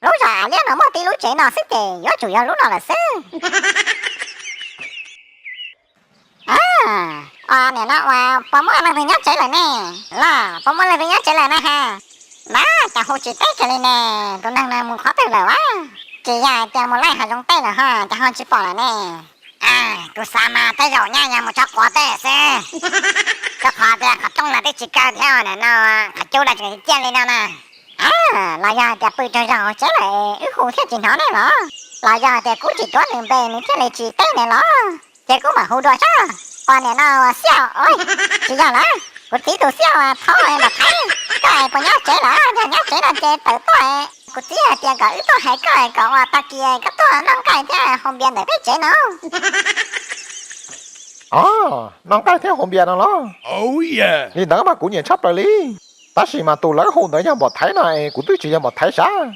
Lub zos Av Liab no muaj tib lub tsev no xwb ces yuav tsum yog lub no lawm xwb. Nim no ua puas muaj leej twg nyob tsev lawm ne? Los puas muaj leej twg nyob tsev lawm na ha? Nab, cas hu tsis teb kiag li ne? Tus neeg no mus qhov twg lawm a? Tsis yog hais tias mus laij hav zoov tej lawm ho cas ho tsis pom lawm ne? Kuv xav mas tej zaum nyaj yog mus tso quav tej xwb, rau qhov tias qhov rooj los twb tsis kaw thiab, nim no qhov cub los tseem ciaj li no na. Los yog hais tias pw tsaug zog hauv tsev lawm wb hu thiaj tsis hnov ne los? Los yog hais tias kuv tsis tuav nws npe nws thiaj li tsis teb ne los? Ces kuv mam hu dua sab. Ua nim no xiaj, tsis yog lawm, kuv txiv tus xiaj uas thaub nram Thaib, koj puas nyob tsev lawm? Yog nyob tsev no ces tawm tuaj, kuv txiv hais tias kom wb tuaj hais koj kom ua tag kis koj tuaj noj nqaij thiab haus npias ntawm peb tsev no. Noj nqaij thiab haus npias no los? Li ntawd mas kuv nyiam tshaj plaws li. Tab sis mas tus lawv hu ntawd yog Npom Thaiv no es kuv twb tsis yog Npom Thaiv sav.